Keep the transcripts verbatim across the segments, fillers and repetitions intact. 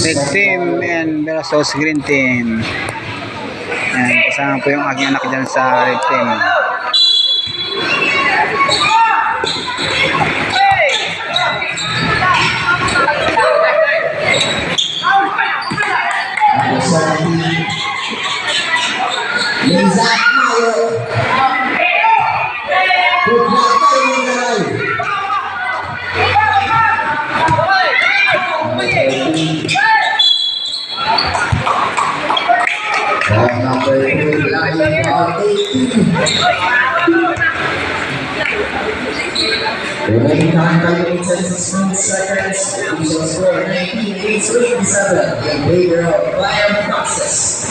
Red team and versus green team. Ayan, kasama po yung aking anak dyan sa red team. Remaining time, five minutes and sixteen seconds. Official score, nineteen eighteen, twenty-seven in favor of Bayern Foxes.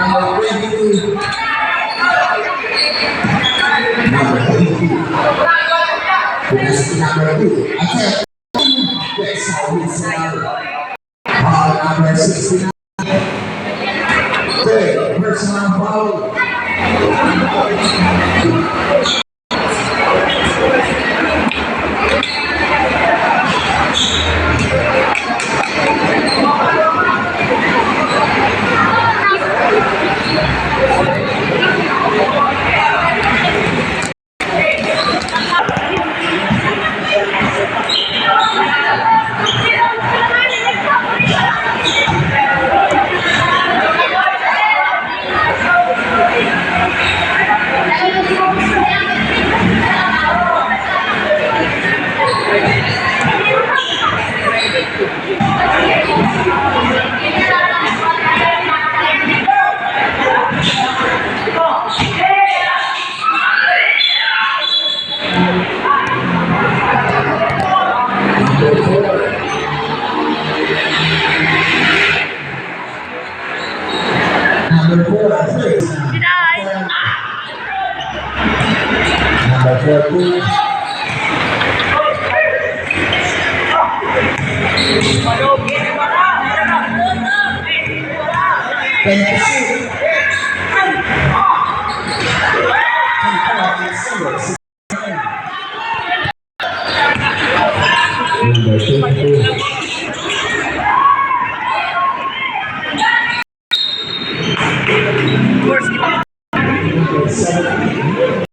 Number twenty-two. Number twenty-two. Number two. Foul number sixty-nine. Third personal foul. Number four, please. Number fourteen. Twenty-six. Number twenty-two.